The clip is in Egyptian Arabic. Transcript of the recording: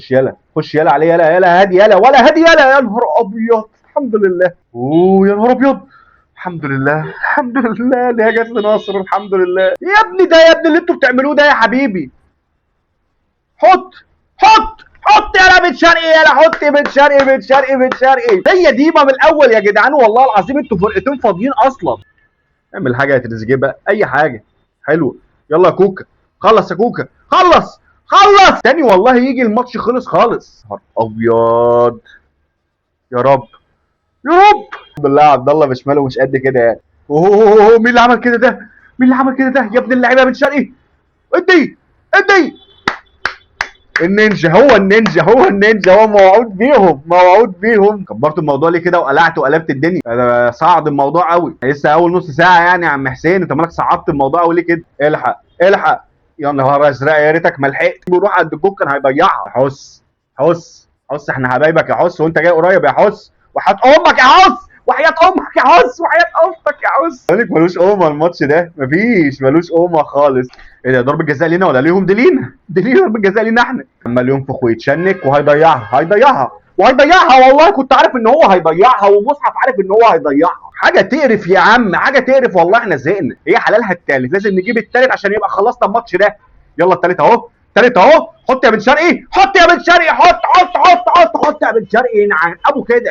خش يلا، خش يلا عليه، يلا يلا هادي، يلا ولا هادي، يلا. يا نهار ابيض، الحمد لله. اوه يا نهار ابيض، الحمد لله الحمد لله اللي هي جت لناصر، الحمد لله. يا ابني ده، يا ابني اللي انتوا بتعملوه ده يا حبيبي. حط حط حط يا بن شرقي، يلا حط بن شرقي، بن شرقي، بن شرقي. هي دي ما من الاول يا جدعان، والله العظيم انتوا فرقتين فاضيين اصلا. اعمل حاجة يا تريزيجيه بقى، اي حاجة حلوة. يلا يا كوكا، خلص يا كوكا، خلص خلص تاني، والله يجي الماتش خلص خالص. نهار ابيض، يا رب يا رب. الحمد لله عبد الله بشماله مش قد كده يعني. اوه مين اللي عمل كده ده؟ مين اللي عمل كده ده يا ابن اللعيبة يا بن شرقي؟ ادي ادي النينجا، هو النينجا، هو النينجا، هو موعود بيهم، موعود بيهم. كبرت الموضوع ليه كده وقلعت وقلبت الدنيا؟ انا صعد الموضوع قوي، لسه اول نص ساعة يعني يا عم حسين، انت مالك صعدت الموضوع قوي ليه كده؟ الحق الحق، يا نهار ازرق، يا ريتك ما لحقت. بيروح عند الجول كان هيضيعها. حس حس حس، احنا حبايبك يا حس، وانت جاي قريب يا حس، وحياة امك يا حس، وحياة امك يا حس، وحياة اختك يا حس. مالك ملوش امه الماتش ده، مفيش ملوش امه خالص. ايه ده؟ ضربة جزاء لينا ولا ليهم؟ دي لينا، دي لينا، ضربة جزاء لينا احنا. عمال ينفخ ويتشنك وهيضيعها، هيضيعها وهيضيعها، والله كنت عارف ان هو هيضيعها، ومصحف عارف ان هو هيضيعها. حاجة تقرف يا عم، حاجة تقرف والله، احنا زهقنا. هي حلالها التالت، لازم نجيب التالت عشان يبقى خلصنا الماتش ده. يلا التالت اهو، التالت اهو. حط يا بن شرقي، حط يا بن شرقي، حط حط حط حط حط يا بن شرقي، ينعن ابو كده.